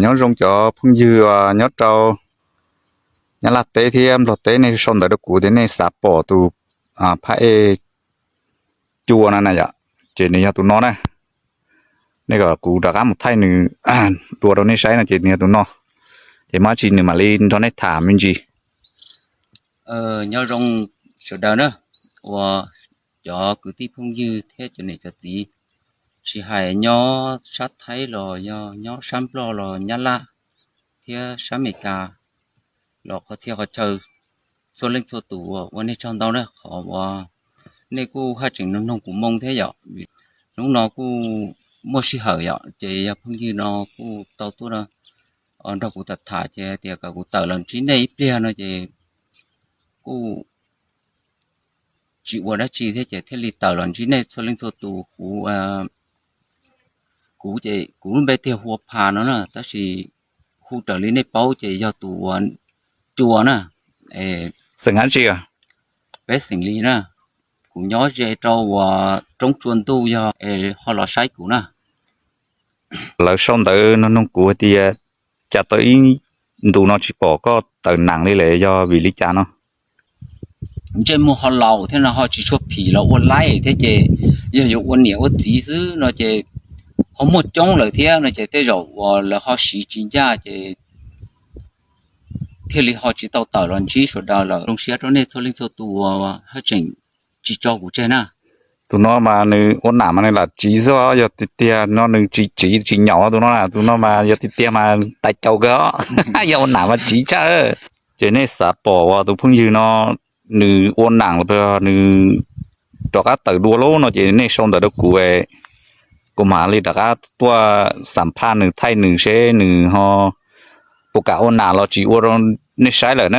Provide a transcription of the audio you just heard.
Nyob zoo cov phooj ywg nyob rau Nyab Laj teb thiab Nplog teb, nej sau ntawv rau kuv tias nej xav pom tus phab ej cua no na yom, ces nws yog tus no na. Nej kom kuv rov qab mus thaij nws dua rau nej saib no ces nws yog tus no. Ces muaj dab tsi nws mam li nrog nej tham me ntsis. Nyob zoo sawv daws na, uas cov kwv tij phooj ywg thiab cov niam cov txiv, tsis hais nyob sab Thaib los yog nyob sab Nplog los Nyab Laj thiab sab Amelikas los qhov txhia qhov chaw, txhua leej txhua tus uas ua nej tsaug ntau na, qhov uas nej kuj haj tseem nug noog kuv moo thiab yom. Hnub no kuj muaj sij hawm yom, ces yog phooj ywg no kuj tau tuaj nrog kuv tham tham ces tias kom kuv tawm los ntsib nej ib pliag no ces kuj tsis ua dab tsi thiab ces thiaj li tawm los ntsib nej txhua leej txhua tus. Kuv, kuv ces kuv lub npe tiag Hua Pha no na, tab sis hu raws li nej paub ces yog tus uas cua na. Xeem dab tsi? Peb xeem Lis na. Kuv nyob ze rau uas roob tsua ntuj, yog es ho los saib kuv na. Lawv sau ntawv no nug kuv hais tias cas tau ib ntus no tsis pom koj tawm nam li lawm, yog vim li cas no? Ntsej muag ho laus thiab no ho tsis tshua phim los ua laib thiab ces yog yuav ua niam ua txiv xwb no ces ho muaj coob lawm thiab no ces tej zaum uas lawv ho siv tsis ncaj ces thiaj li ho tsis tau tawm los ntsib sawv daws lawm. Zoo siab rau nej txhua leej txhua tus uas haj tseem tsis tso kuv tseg na. Tus no mas nws ua nam mas nws lam tsiv xwb, yog tiag tiag no nws tsis tsiv tsis nyaum tus no na, tus no mas yog tiag tiag mas tais caus kawg os, yog ua nam mas tsiv tshaj. Ces nej xav pom uas tus phooj ywg no nws ua nam los nws rov qab tawm dua lawm no ces nej sau ntawv rau kuv, kuv mam li rov qab tuaj xam phaj nws, thaij nws seb nws ho puas kam ua nam los tsis ua rau nej saib lawm na.